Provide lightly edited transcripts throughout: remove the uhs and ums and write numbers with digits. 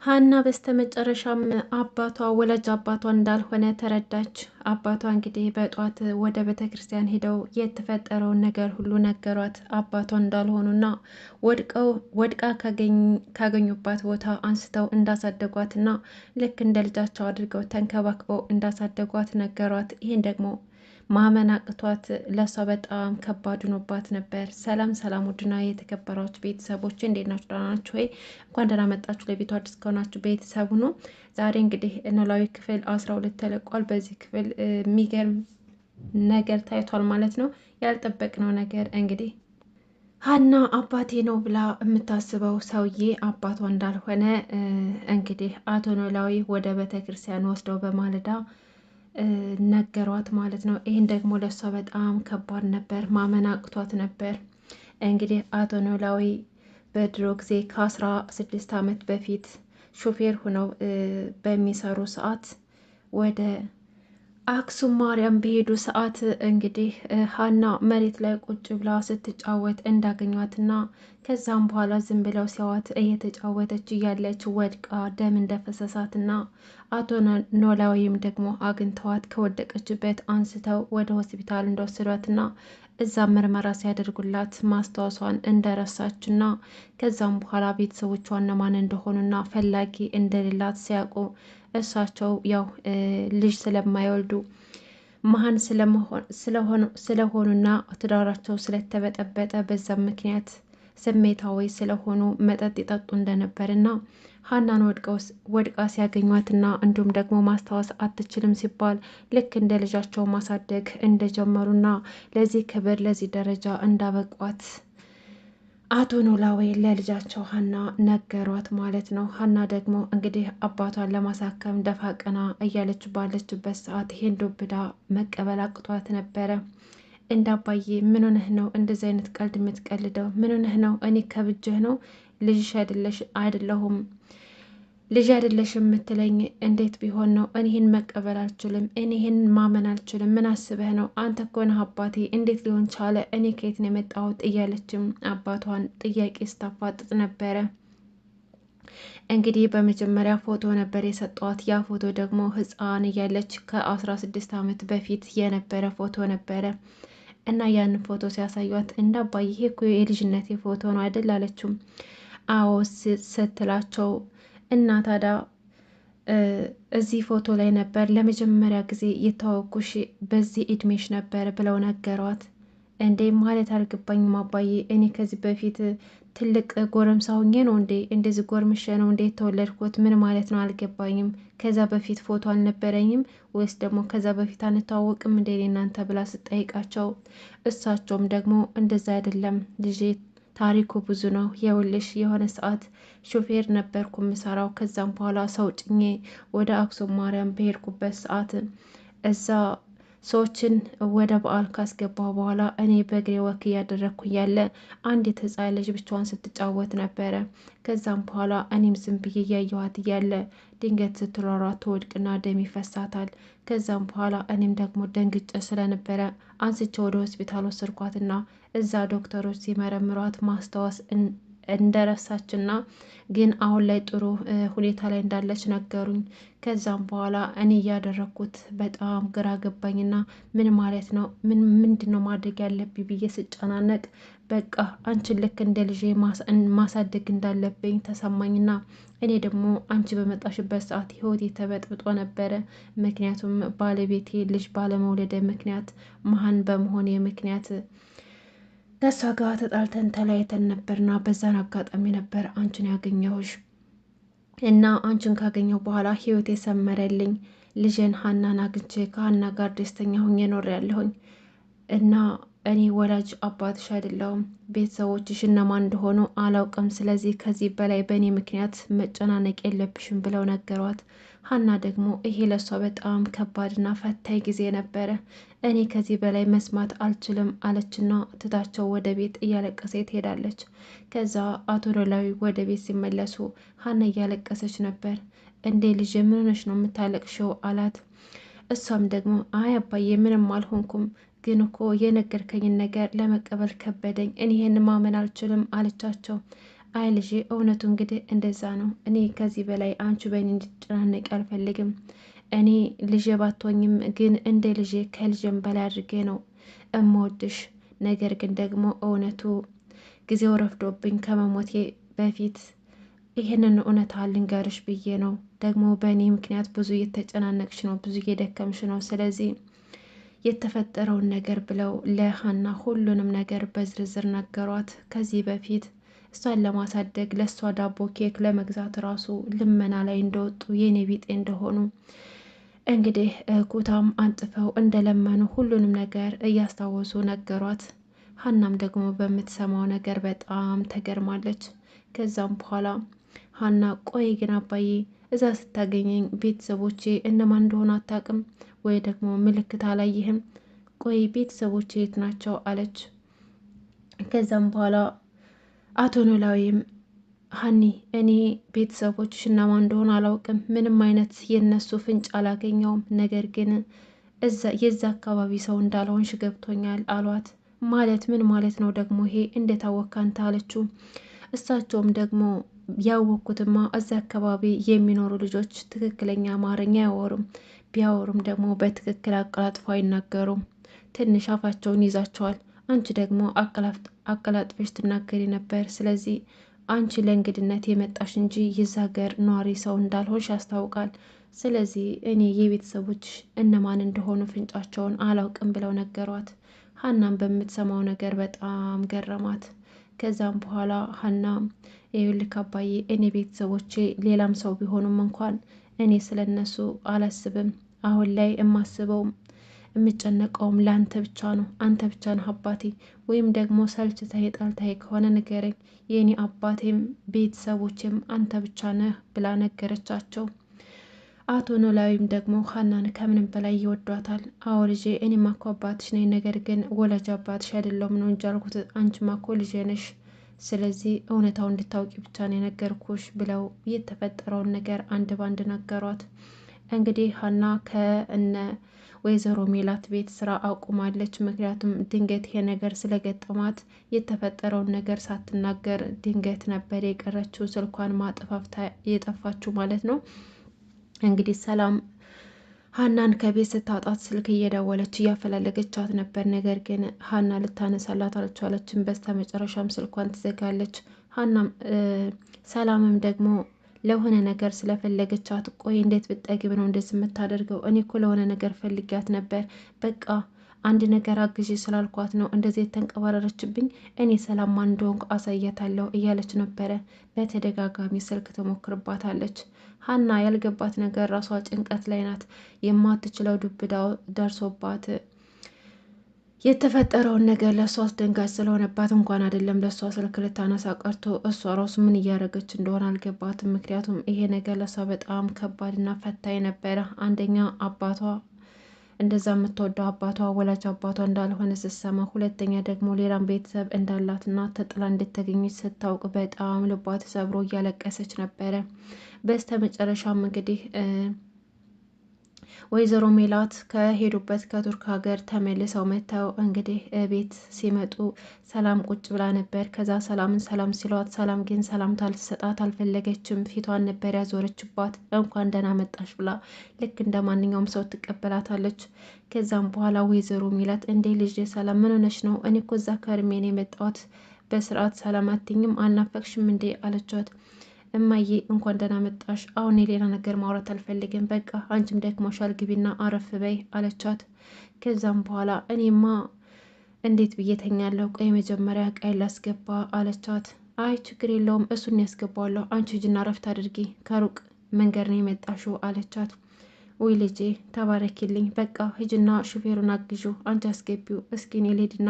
ሀና በስተመጨረሻም አባቷ ወላጅ አባቷ እንዳልሆነ ተረዳች። አባቷ እንግዲህ በጧት ወደ ቤተ ክርስቲያን ሄደው የተፈጠረውን ነገር ሁሉ ነገሯት። አባቷ እንዳልሆኑና ወድቀው ወድቃ ካገኙባት ቦታ አንስተው እንዳሳደጓትና ልክ እንደ ልጃቸው አድርገው ተንከባክበው እንዳሳደጓት ነገሯት። ይህን ደግሞ ማመን አቅቷት ለሷ በጣም ከባድ ሆኖባት ነበር። ሰላም ሰላም፣ ውድና የተከበራችሁ ቤተሰቦች እንዴት ናችሁ? ደህና ናችሁ ወይ? እንኳን ደህና መጣችሁ። ለቤቱ አዲስ ከሆናችሁ ቤተሰቡ ነው። ዛሬ እንግዲህ ኖላዊ ክፍል 12 ተለቋል። በዚህ ክፍል የሚገርም ነገር ታይቷል ማለት ነው። ያልጠበቅነው ነገር እንግዲህ ሀና አባቴ ነው ብላ የምታስበው ሰውዬ አባቷ እንዳልሆነ እንግዲህ አቶ ኖላዊ ወደ ቤተክርስቲያን ወስደው በማለዳ ነገሯት ማለት ነው። ይህን ደግሞ ለእሷ በጣም ከባድ ነበር፣ ማመን አቅቷት ነበር። እንግዲህ አቶ ኖላዊ በድሮ ጊዜ ከ16 ዓመት በፊት ሾፌር ሆነው በሚሰሩ ሰዓት ወደ አክሱም ማርያም በሄዱ ሰዓት እንግዲህ ሀና መሬት ላይ ቁጭ ብላ ስትጫወት እንዳገኟትና ከዛም በኋላ ዝም ብለው ሲያዋት እየተጫወተች እያለች ወድቃ ደም እንደፈሰሳትና አቶ ኖላዊም ደግሞ አግኝተዋት ከወደቀችበት አንስተው ወደ ሆስፒታል እንደወሰዷትና እዛ ምርመራ ሲያደርጉላት ማስታወሷን እንደረሳችና ከዛም በኋላ ቤተሰቦቿ እነማን እንደሆኑና ፈላጊ እንደሌላት ሲያውቁ እሳቸው ያው ልጅ ስለማይወልዱ መሀን ስለሆኑና ትዳራቸው ስለተበጠበጠ በዛም ምክንያት ስሜታዊ ስለሆኑ መጠጥ ይጠጡ እንደነበርና ሀናን ወድቃ ሲያገኟትና እንዲሁም ደግሞ ማስታወስ አትችልም ሲባል ልክ እንደ ልጃቸው ማሳደግ እንደጀመሩና ለዚህ ክብር ለዚህ ደረጃ እንዳበቋት አቶ ኖላዊ ለልጃቸው ሀና ነገሯት ማለት ነው። ሀና ደግሞ እንግዲህ አባቷን ለማሳከም ደፋ ቀና እያለች ባለችበት ሰዓት ይሄን ዱብዳ መቀበል አቅቷት ነበረ። እንደ አባዬ ምን ሆነህ ነው እንደዚህ አይነት ቀልድ የምትቀልደው? ምን ሆነህ ነው? እኔ ከብጅህ ነው ልጅሽ አይደለሽ አይደለሁም ልጅ አይደለሽ የምትለኝ እንዴት ቢሆን ነው? እኔ ይህን መቀበል አልችልም። እኔ ይህን ማመን አልችልም። ምን አስበህ ነው? አንተ እኮ ነህ አባቴ። እንዴት ሊሆን ቻለ? እኔ ከየት ነው የመጣሁት? እያለችም አባቷን ጥያቄ ስታፋጥጥ ነበረ። እንግዲህ በመጀመሪያ ፎቶ ነበር የሰጧት። ያ ፎቶ ደግሞ ሕፃን እያለች ከ16 ዓመት በፊት የነበረ ፎቶ ነበረ እና ያንን ፎቶ ሲያሳዩት እንደ አባዬ ይሄ እኮ የልጅነቴ ፎቶ ነው አይደል አለችው። አዎ ስትላቸው እና ታዲያ እዚህ ፎቶ ላይ ነበር ለመጀመሪያ ጊዜ የተዋወቅኩሽ በዚህ እድሜሽ ነበር ብለው ነገሯት። እንዴ ማለት አልገባኝም አባዬ፣ እኔ ከዚህ በፊት ትልቅ ጎረምሳ ሆኜ ነው እንዴ እንደዚህ ጎርምሼ ነው እንዴ የተወለድኩት? ምን ማለት ነው አልገባኝም። ከዛ በፊት ፎቶ አልነበረኝም ወይስ ደግሞ ከዛ በፊት አንተዋወቅም እንዴ እናንተ ብላ ስጠይቃቸው፣ እሳቸውም ደግሞ እንደዛ አይደለም ልጄ ታሪኩ ብዙ ነው። የውልሽ የሆነ ሰዓት ሾፌር ነበርኩ የምሰራው። ከዛም በኋላ ሰው ጭኜ ወደ አክሱም ማርያም በሄድኩበት ሰዓት እዛ ሰዎችን ወደ በዓል ካስገባሁ በኋላ እኔ በእግሬ ወክ እያደረግኩ እያለ አንዲት ሕፃን ልጅ ብቻዋን ስትጫወት ነበረ። ከዛም በኋላ እኔም ዝም ብዬ እያየኋት እያለ ድንገት ስትሯሯጥ ትወድቅና ደም ይፈሳታል። ከዛም በኋላ እኔም ደግሞ ደንግጬ ስለነበረ አንስቼ ወደ ሆስፒታል ወሰድኳትና እዛ ዶክተሮች ሲመረምሯት ማስታወስ እንደረሳችና ግን አሁን ላይ ጥሩ ሁኔታ ላይ እንዳለች ነገሩኝ። ከዛም በኋላ እኔ እያደረግኩት በጣም ግራ ገባኝና ምን ማለት ነው ምን ምንድን ነው ማድረግ ያለብኝ ብዬ ስጨናነቅ በቃ አንቺን ልክ እንደ ልጄ ማሳደግ እንዳለብኝ ተሰማኝና እኔ ደግሞ አንቺ በመጣሽበት ሰዓት ህይወቴ ተበጥብጦ ነበረ። ምክንያቱም ባለቤቴ ልጅ ባለመውለደ ምክንያት መሀን በመሆኔ ምክንያት ከእሷ ጋር ተጣልተን ተለያይተን ነበርና በዛን አጋጣሚ ነበር አንቺን ያገኘሁሽ እና አንቺን ካገኘሁ በኋላ ህይወቴ ሰመረልኝ። ልጄን ሀናን አግኝቼ ከሀና ጋር ደስተኛ ሁኜ ኖሬያለሁኝ እና እኔ ወላጅ አባትሽ አይደለሁም። ቤተሰቦችሽ እነማን እንደሆኑ አላውቅም። ስለዚህ ከዚህ በላይ በእኔ ምክንያት መጨናነቅ የለብሽም ብለው ነገሯት። ሀና ደግሞ ይሄ ለሷ በጣም ከባድና ፈታኝ ጊዜ ነበረ። እኔ ከዚህ በላይ መስማት አልችልም አለችና ትታቸው ወደ ቤት እያለቀሰ ትሄዳለች። ከዛ አቶ ኖላዊ ወደ ቤት ሲመለሱ ሀና እያለቀሰች ነበር። እንዴ ልጄ ምን ሆነሽ ነው የምታለቅሽው? አላት። እሷም ደግሞ አይ አባዬ ምንም አልሆንኩም ግን እኮ የነገርከኝን ነገር ለመቀበል ከበደኝ፣ እኔ ይሄን ማመን አልችልም አለቻቸው። አይ ልጄ፣ እውነቱ እንግዲህ እንደዛ ነው። እኔ ከዚህ በላይ አንቺ በእኔ እንድትጨናነቂ አልፈልግም። እኔ ልጄ ባትሆኝም ግን እንደ ልጄ ከልጄም በላይ አድርጌ ነው እምወድሽ። ነገር ግን ደግሞ እውነቱ ጊዜው ረፍዶብኝ ከመሞቴ በፊት ይህንን እውነታ ልንገርሽ ብዬ ነው። ደግሞ በእኔ ምክንያት ብዙ እየተጨናነቅሽ ነው፣ ብዙ እየደከምሽ ነው። ስለዚህ የተፈጠረውን ነገር ብለው ለሀና ሁሉንም ነገር በዝርዝር ነገሯት። ከዚህ በፊት እሷን ለማሳደግ ለእሷ ዳቦ ኬክ ለመግዛት ራሱ ልመና ላይ እንደወጡ፣ የኔ ቢጤ እንደሆኑ፣ እንግዲህ ኩታም አንጥፈው እንደለመኑ ሁሉንም ነገር እያስታወሱ ነገሯት። ሀናም ደግሞ በምትሰማው ነገር በጣም ተገርማለች። ከዛም በኋላ ሀና ቆይ ግን አባዬ፣ እዛ ስታገኘኝ ቤተሰቦቼ እነማን እንደሆኑ አታውቅም ወይ? ደግሞ ምልክት አላየህም? ቆይ ቤተሰቦቼ የት ናቸው? አለች። ከዛም በኋላ አቶ ኖላዊም ሀኒ፣ እኔ ቤተሰቦችሽ እነማን እንደሆኑ አላውቅም፣ ምንም አይነት የነሱ ፍንጭ አላገኘውም። ነገር ግን የዛ አካባቢ ሰው እንዳልሆንሽ ገብቶኛል አሏት። ማለት ምን ማለት ነው ደግሞ ይሄ? እንዴት አወቅክ አንተ? አለችው። እሳቸውም ደግሞ ያወቅኩትማ እዛ አካባቢ የሚኖሩ ልጆች ትክክለኛ አማርኛ አያወሩም፣ ቢያወሩም ደግሞ በትክክል አቀላጥፎ አይናገሩም። ትንሽ አፋቸውን ይዛቸዋል። አንቺ ደግሞ አቀላጥፈሽ ትናገሪ ነበር። ስለዚህ አንቺ ለእንግድነት የመጣሽ እንጂ የዛ ሀገር ነዋሪ ሰው እንዳልሆንሽ ያስታውቃል። ስለዚህ እኔ የቤተሰቦች እነማን እንደሆኑ ፍንጫቸውን አላውቅም ብለው ነገሯት። ሀናም በምትሰማው ነገር በጣም ገረማት። ከዛም በኋላ ሀና ይኸውልህ አባዬ፣ እኔ ቤተሰቦቼ ሌላም ሰው ቢሆኑም እንኳን እኔ ስለነሱ አላስብም። አሁን ላይ የማስበው የምጨነቀውም ለአንተ ብቻ ነው። አንተ ብቻ ነህ አባቴ። ወይም ደግሞ ሰልችተህ ጠልተህ ከሆነ ንገረኝ። የእኔ አባቴም ቤተሰቦቼም አንተ ብቻ ነህ ብላ ነገረቻቸው። አቶ ኖላዊም ደግሞ ሀናን ከምንም በላይ ይወዷታል። አዎ ልጄ፣ እኔማ እኮ አባትሽ ነኝ፣ ነገር ግን ወላጅ አባትሽ አይደለሁም ነው እንጂ አልኩት። አንቺማ እኮ ልጄ ነሽ። ስለዚህ እውነታው እንድታውቂ ብቻ ነው የነገርኩሽ ብለው የተፈጠረውን ነገር አንድ ባንድ ነገሯት። እንግዲህ ሀና ከእነ ወይዘሮ ሜላት ቤት ስራ አቁማለች። ምክንያቱም ድንገት ይሄ ነገር ስለገጠማት የተፈጠረውን ነገር ሳትናገር ድንገት ነበር የቀረችው፣ ስልኳን ማጠፋፍታ የጠፋችው ማለት ነው። እንግዲህ ሰላም ሀናን ከቤት ስታጣት ስልክ እየደወለች እያፈላለገቻት ነበር። ነገር ግን ሀና ልታነሳላት አልቻለችም። በስተ መጨረሻም ስልኳን ትዘጋለች። ሀናም ሰላምም ደግሞ ለሆነ ነገር ስለፈለገቻት ቆይ እንዴት ብጠግብ ነው እንደዚህ የምታደርገው? እኔ እኮ ለሆነ ነገር ፈልጊያት ነበር። በቃ አንድ ነገር አግዢ ስላልኳት ነው እንደዚህ የተንቀባረረችብኝ። እኔ ሰላም ማን እንደሆንኩ አሳያታለሁ እያለች ነበረ። በተደጋጋሚ ስልክ ትሞክርባታለች። ሀና ያልገባት ነገር ራሷ ጭንቀት ላይ ናት። የማትችለው ዱብዳ ደርሶባት የተፈጠረውን ነገር ለእሷ አስደንጋጭ ስለሆነባት እንኳን አይደለም ለእሷ ስልክ ልታነሳ ቀርቶ እሷ ራሱ ምን እያደረገች እንደሆነ አልገባትም። ምክንያቱም ይሄ ነገር ለእሷ በጣም ከባድና ፈታኝ ነበረ። አንደኛ አባቷ እንደዛ የምትወደው አባቷ ወላጅ አባቷ እንዳልሆነ ስትሰማ፣ ሁለተኛ ደግሞ ሌላም ቤተሰብ እንዳላትና ተጥላ እንደተገኘች ስታውቅ በጣም ልቧ ተሰብሮ እያለቀሰች ነበረ። በስተ መጨረሻም እንግዲህ ወይዘሮ ሜላት ከሄዱበት ከቱርክ ሀገር ተመልሰው መጥተው እንግዲህ ቤት ሲመጡ ሰላም ቁጭ ብላ ነበር። ከዛ ሰላምን ሰላም ሲሏት ሰላም ግን ሰላምታ ልትሰጣት አልፈለገችም። ፊቷን ነበር ያዞረችባት። እንኳን ደህና መጣሽ ብላ ልክ እንደ ማንኛውም ሰው ትቀበላታለች። ከዛም በኋላ ወይዘሮ ሜላት እንዴ ልጅ ሰላም ምን ሆነሽ ነው? እኔ እኮ እዛ ከርሜ ነው የመጣሁት፣ በስርዓት ሰላም አትይኝም? አልናፈቅሽም እንዴ? አለቻት። እማዬ እንኳን ደህና መጣሽ። አሁን የሌላ ነገር ማውራት አልፈልግም። በቃ አንቺም ደክሞሻል፣ ግቢና አረፍ በይ አለቻት። ከዛም በኋላ እኔማ እንዴት ብዬ ተኛለሁ? ቆይ መጀመሪያ ቀይ ላስገባ አለቻት። አይ ችግር የለውም፣ እሱን ያስገባዋለሁ። አንቺ ሂጂና እረፍት አድርጊ፣ ከሩቅ መንገድ ነው የመጣሽው አለቻት። ውይ ልጄ ተባረኪልኝ። በቃ ሂጂና ሹፌሩን አግዢው፣ አንቺ አስገቢው። እስኪ እኔ ልሂድና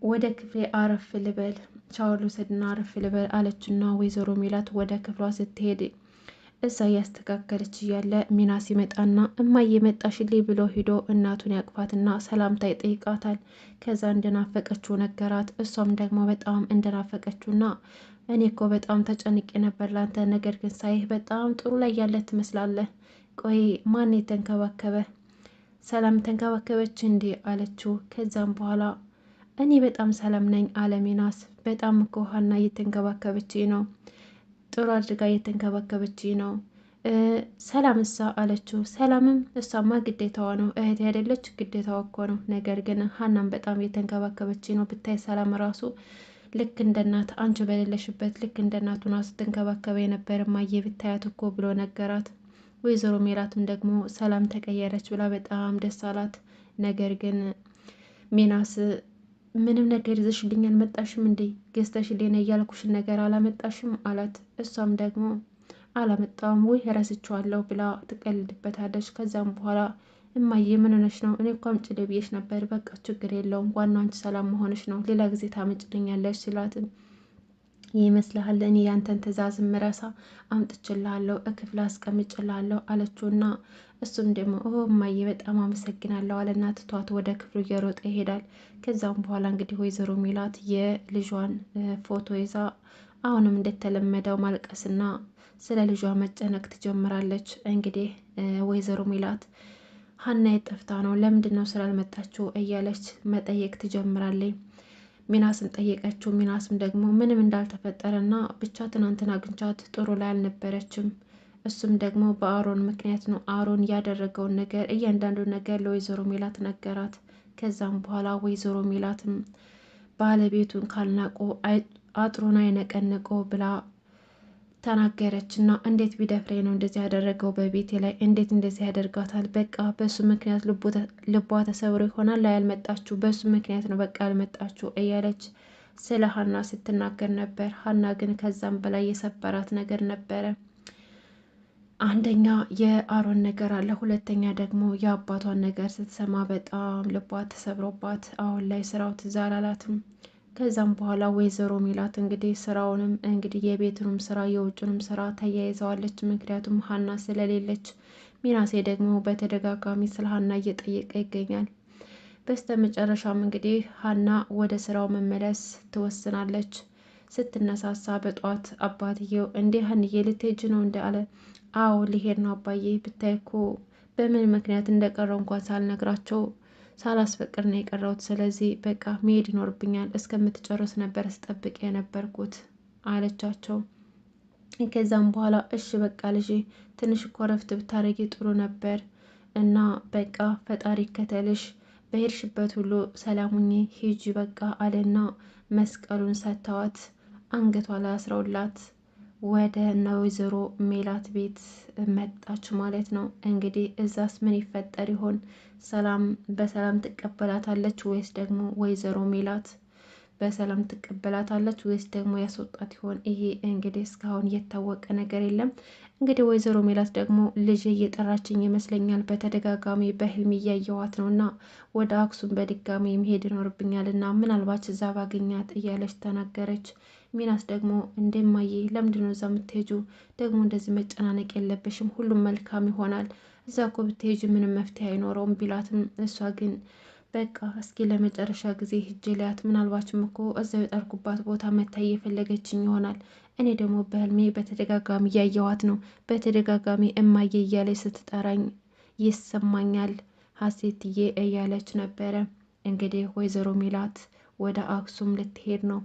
ወደ ክፍሌ አረፍ ልበል፣ ሻወር ልውሰድና አረፍ ልበል አለችና ወይዘሮ ሜላት ወደ ክፍሏ ስትሄድ እዛ እያስተካከለች እያለ ሚናስ ይመጣና እማዬ መጣሽልኝ ብሎ ሂዶ እናቱን ያቅፋትና ሰላምታ ይጠይቃታል። ከዛ እንደናፈቀችው ነገራት። እሷም ደግሞ በጣም እንደናፈቀችውና እኔ እኮ በጣም ተጨንቄ ነበር ላንተ፣ ነገር ግን ሳይህ በጣም ጥሩ ላይ ያለ ትመስላለህ። ቆይ ማን የተንከባከበ? ሰላም ተንከባከበች እንዴ? አለችው። ከዛም በኋላ እኔ በጣም ሰላም ነኝ አለ ሚናስ። በጣም እኮ ሀና እየተንከባከበች ነው፣ ጥሩ አድርጋ እየተንከባከበች ነው። ሰላም እሳ አለችው። ሰላምም እሷማ ግዴታዋ ነው እህት አይደለች ግዴታዋ እኮ ነው። ነገር ግን ሀናም በጣም እየተንከባከበች ነው። ብታይ ሰላም ራሱ ልክ እንደ እናት አንቺ በሌለሽበት ልክ እንደ እናቱ ና ስትንከባከበ የነበር እማዬ ብታያት እኮ ብሎ ነገራት። ወይዘሮ ሜላትም ደግሞ ሰላም ተቀየረች ብላ በጣም ደስ አላት። ነገር ግን ሚናስ ምንም ነገር ይዘሽልኝ አልመጣሽም እንዴ? ገዝተሽልኝ ነው እያልኩሽን ነገር አላመጣሽም አላት። እሷም ደግሞ አላመጣውም ወይ ረስቼዋለሁ ብላ ትቀልድበታለች። ከዛም በኋላ እማዬ ምን ሆነሽ ነው? እኔ እኮ አምጪልኝ ብዬሽ ነበር። በቃ ችግር የለውም ዋናው አንቺ ሰላም መሆንሽ ነው። ሌላ ጊዜ ታመጭልኛለሽ ሲላት ይመስልሃል እኔ ያንተን ትዕዛዝ ምረሳ? አምጥችልሃለሁ እክፍል አስቀምጭልሃለሁ አለችውና እሱም ደግሞ ኦ እማዬ በጣም አመሰግናለሁ አለና ትቷት ወደ ክፍሉ እየሮጠ ይሄዳል። ከዛም በኋላ እንግዲህ ወይዘሮ ሚላት የልጇን ፎቶ ይዛ አሁንም እንደተለመደው ማልቀስና ስለ ልጇ መጨነቅ ትጀምራለች። እንግዲህ ወይዘሮ ሚላት ሀና የጠፍታ ነው ለምንድን ነው ስላልመጣችው እያለች መጠየቅ ትጀምራለች። ሚናስን ጠየቀችው። ሚናስም ደግሞ ምንም እንዳልተፈጠረና ብቻ ትናንትና አግኝቻት ጥሩ ላይ አልነበረችም። እሱም ደግሞ በአሮን ምክንያት ነው። አሮን ያደረገውን ነገር እያንዳንዱ ነገር ለወይዘሮ ሜላት ነገራት። ከዛም በኋላ ወይዘሮ ሜላትም ባለቤቱን ካልናቆ አጥሩን አይነቀንቆ ብላ ተናገረች። እና እንዴት ቢደፍሬ ነው እንደዚህ ያደረገው በቤቴ ላይ እንዴት እንደዚህ ያደርጋታል? በቃ በሱ ምክንያት ልቧ ተሰብሮ ይሆናል ላይ ያልመጣችሁ በሱ ምክንያት ነው በቃ ያልመጣችሁ እያለች ስለ ሀና ስትናገር ነበር። ሀና ግን ከዛም በላይ የሰበራት ነገር ነበረ። አንደኛ የአሮን ነገር አለ፣ ሁለተኛ ደግሞ የአባቷን ነገር ስትሰማ በጣም ልቧ ተሰብሮባት አሁን ላይ ስራው ትዝ አላላትም። ከዛም በኋላ ወይዘሮ ሚላት እንግዲህ ስራውንም እንግዲህ የቤቱንም ስራ የውጭንም ስራ ተያይዘዋለች። ምክንያቱም ሀና ስለሌለች፣ ሚናሴ ደግሞ በተደጋጋሚ ስለ ሀና እየጠየቀ ይገኛል። በስተ መጨረሻም እንግዲህ ሀና ወደ ስራው መመለስ ትወስናለች። ስትነሳሳ በጠዋት አባትየው እንዴ ሀንዬ ልትሄጂ ነው እንደ አለ። አዎ ሊሄድ ነው አባዬ፣ ብታይ እኮ በምን ምክንያት እንደቀረው እንኳን ሳልነግራቸው ሳላስፈቅድ ነው የቀረሁት። ስለዚህ በቃ መሄድ ይኖርብኛል። እስከምትጨርስ ነበር ስጠብቅ የነበርኩት አለቻቸው። ከዛም በኋላ እሺ በቃ ልጄ ትንሽ እኮ እረፍት ብታረጊ ጥሩ ነበር እና በቃ ፈጣሪ ከተልሽ በሄድሽበት ሁሉ ሰላም ሁኚ ሂጂ በቃ አለና መስቀሉን ሰጥተዋት አንገቷ ላይ አስረውላት ወደ እነ ወይዘሮ ሜላት ቤት መጣች ማለት ነው። እንግዲህ እዛስ ምን ይፈጠር ይሆን? ሰላም በሰላም ትቀበላታለች ወይስ ደግሞ ወይዘሮ ሜላት በሰላም ትቀበላታለች ወይስ ደግሞ ያስወጣት ይሆን? ይሄ እንግዲህ እስካሁን የታወቀ ነገር የለም። እንግዲህ ወይዘሮ ሜላት ደግሞ ልጅ እየጠራችኝ ይመስለኛል፣ በተደጋጋሚ በህልም እያየዋት ነው እና ወደ አክሱም በድጋሚ መሄድ ይኖርብኛል እና ምናልባት እዛ ባገኛት እያለች ተናገረች። ሚናስ ደግሞ እንደማዬ ለምንድን ነው እዛ የምትሄጂው? ደግሞ እንደዚህ መጨናነቅ የለብሽም፣ ሁሉም መልካም ይሆናል። እዛ እኮ ብትሄጂ ምንም መፍትሄ አይኖረውም ቢላትም እሷ ግን በቃ እስኪ ለመጨረሻ ጊዜ ሂጄ ሊያት፣ ምናልባችም እኮ እዛው የጠርኩባት ቦታ መታ እየፈለገችኝ ይሆናል። እኔ ደግሞ በህልሜ በተደጋጋሚ እያየዋት ነው። በተደጋጋሚ እማዬ እያለች ስትጠራኝ ይሰማኛል ሀሴትዬ እያለች ነበረ። እንግዲህ ወይዘሮ ሜላት ወደ አክሱም ልትሄድ ነው።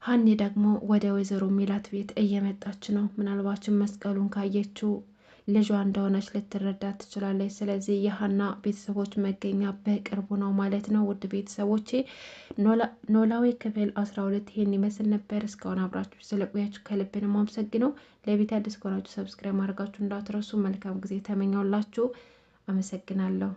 ሀኒ ደግሞ ወደ ወይዘሮ ሜላት ቤት እየመጣች ነው። ምናልባችም መስቀሉን ካየችው ልጇ እንደሆነች ልትረዳ ትችላለች። ስለዚህ የሀና ቤተሰቦች መገኛ በቅርቡ ነው ማለት ነው። ውድ ቤተሰቦቼ ኖላዊ ክፍል 12 ይሄን ይመስል ነበር። እስካሁን አብራችሁ ስለቆያችሁ ከልብ ነው የማመሰግነው። ለቤት አዲስ ከሆናችሁ subscribe ማድረጋችሁ እንዳትረሱ። መልካም ጊዜ ተመኘውላችሁ። አመሰግናለሁ።